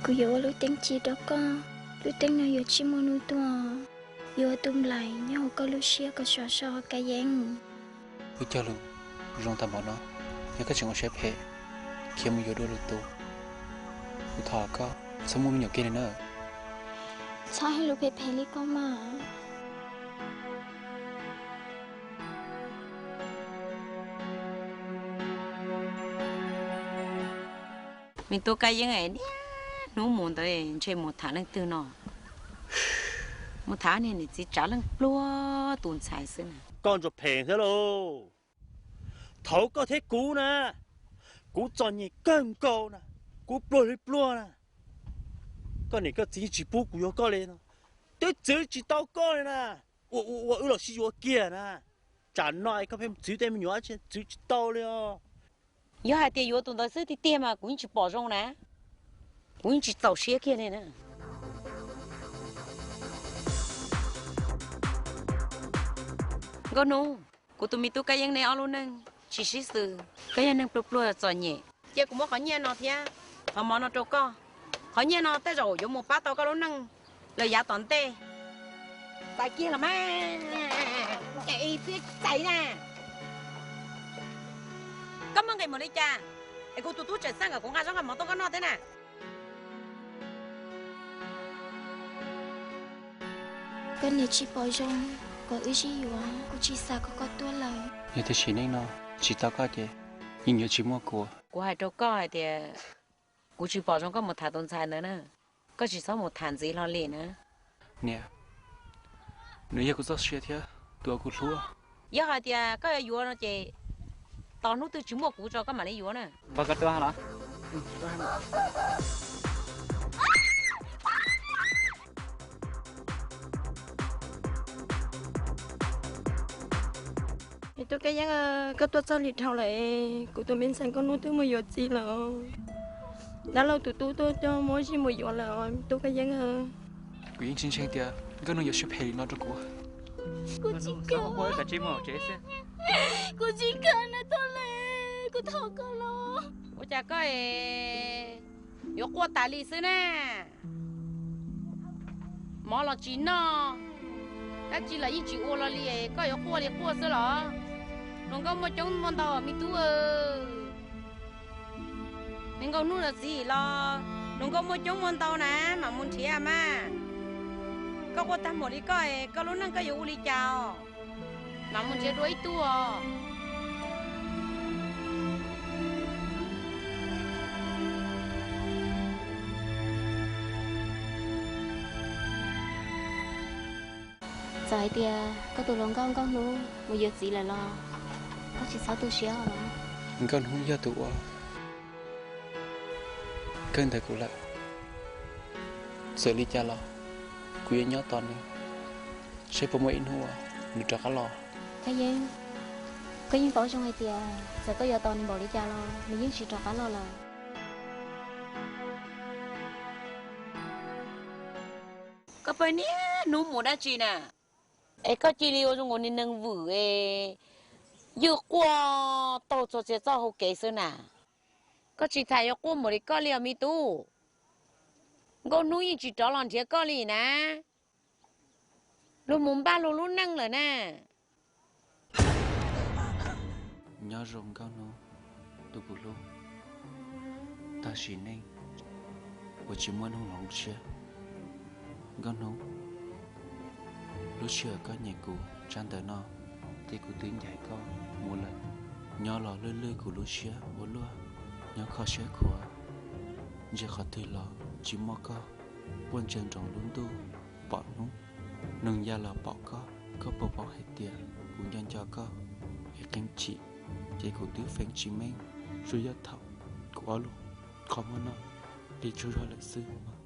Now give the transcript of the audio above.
Kuv yuav ua lub teeb ci rau koj, lub teeb no yuav tsis muaj hnub tuag, yuav ua tus nplaim nyob hauv koj lub siab kom sov so Kab Yeeb. Kuv cog lus zoo tag npaum no, yog koj tseem ua siab phem khiav mus yuav dua lwm tus, kuv thov koj txhob muaj me nyuam kiag li na. Txhob hais lus phem phem li ko mas. Me tub Kab Yeeb, niaj hnub mus ntawd ntshe mus tham leej twg no, mus tham niag niam txiv tsav leej pluag tus ntxhais xwb na. Koj ntsuas phem thiab lauj. Thaum koj thiab kuv na, kuv txom nyem kawg nkaus na, kuv pluag li pluag na, koj niam koj txiv tsis pub kuv yuav koj li no, twb txwv tsis tau koj li na. Ua ua ua wb los sib yuav kiag na, tsam no es koj pheej txwv tej me nyuam dab tsi txwv tsis tau li os. Yog hais tias yuav tus ntawd xwb tiag tiag mas kuv yeej tsis pom zoo na, kuv yeej tsis txaus siab kiag li na. Nkauj Hnub, kuv tus me tub Kab Yeeb neb ob lub neej tsis sib xws, koj yog neeg pluag pluag txom nyem, cia kuv muab qhov nyiaj no thiab qhov mov no rau koj. Qhov nyiaj no tej zaum yuav mus pab tau koj lub neej los yav tom ntej. Txais kiag los mas, txais na. Koj muaj nqis mus li cas es kuv tus tub tseem xaj kom kuv nqa zaub nqa mov tuaj koj noj thiab na? Koj niam tsis pom zoo kom wb sib yuav, kuv tsis xav kom koj tuag lawm. Yog tias sim neej no tsis tau koj ces yeej yuav tsis muaj kuv. Kuv hais rau koj hais tias kuv tsis pom zoo koj mus tham tus ntxhais ntawd na, koj tsis txhob mus tham ntxiv hlo li na. Niam, nws yog kuv txoj sia thiab tus uas kuv hlub. Yog hais tias koj yuav yuav no ces tos hnub twg tsis muaj kuv tso koj mam li yuav na. Npawg, koj tuaj los? Me tub Kab Yeeb, koj tuaj txog hli dhau lawm, kuv tus me ntxhais Nkauj Hnub twb mus yuav txiv lawm. Dab laug tus tub tuaj coj Muaj Zij mus yuav lawm, me tub Kab Yeeb. Kuv yeej tsis ntseeg tias Nkauj Hnub yuav siab phem li no rau kuv. Kuv tsis kam, kuv tsis kam na Thoj Lem, kuv thov koj los. Ua cas koj yuav quaj tas li xwb na? Mov los tsis noj, dab tsi los yeej tsis ua los li, koj yuav quaj li quaj xwb los? Hluas nkauj muaj coob muaj ntau me tub. Nws Nkauj Hnub los txiv los, hluas nkauj muaj coob muaj ntau na, mam mus nrhiav mas. Koj quaj tag npaum li koj, koj lub neej koj yuav ua li cas os? Mam mus nrhiav dua ib tug os. Txawm hais tias koj tus hluas nkauj Nkauj Hnub mus yuav txiv lawm los koj tsis txhob tu siab os. Nkauj Hnub yog tus uas kawg ntawm kuv lawm. Txawm li cas los kuv yuav nyob tos nws, seb puas muaj ib hnub uas nws rov qab los. Kab Yeeb, koj yeej paub zoo hais tias txawm koj yuav tos nws npaum li cas los nws yeej tsis rov qab los lawm. Koj pheej niaj hnub mus dab tsi na? Es koj cia li ua zoo nkaus niag neeg vwm es ywj quaj taug txhua txhia txoj hau kev xwb na. Koj tsis tham yuav quaj npaum li koj li os me tub. Nkauj Hnub yeej tsis rov los nrhiav koj li na. Luag mus npaj luag lub neej lawm na. Nyob zoo Nkauj Hnub, tus kuv hlub. Tag sim neej uas tsis muaj hnub hloov siab. Nkauj Hnub, lub sij hawm koj nyiam kuv tsab ntawv no, ces kuv twb ncaim koj mus lawm. Nyob los lwj lwj kuv lub siab ua luaj, nyob kho siab khuav, ntsia qhov twg los tsis muaj koj. Quaj ntsia nroos lub ntuj pom hnub, noog ya los pom koj. Koj puas paub hais tias kuv nco nco koj es qee chim, ces kuv twb feeb tsis meej, tsuas yog thaum kuv ob lub qhov muag no plig tsaug zog lawm xwb.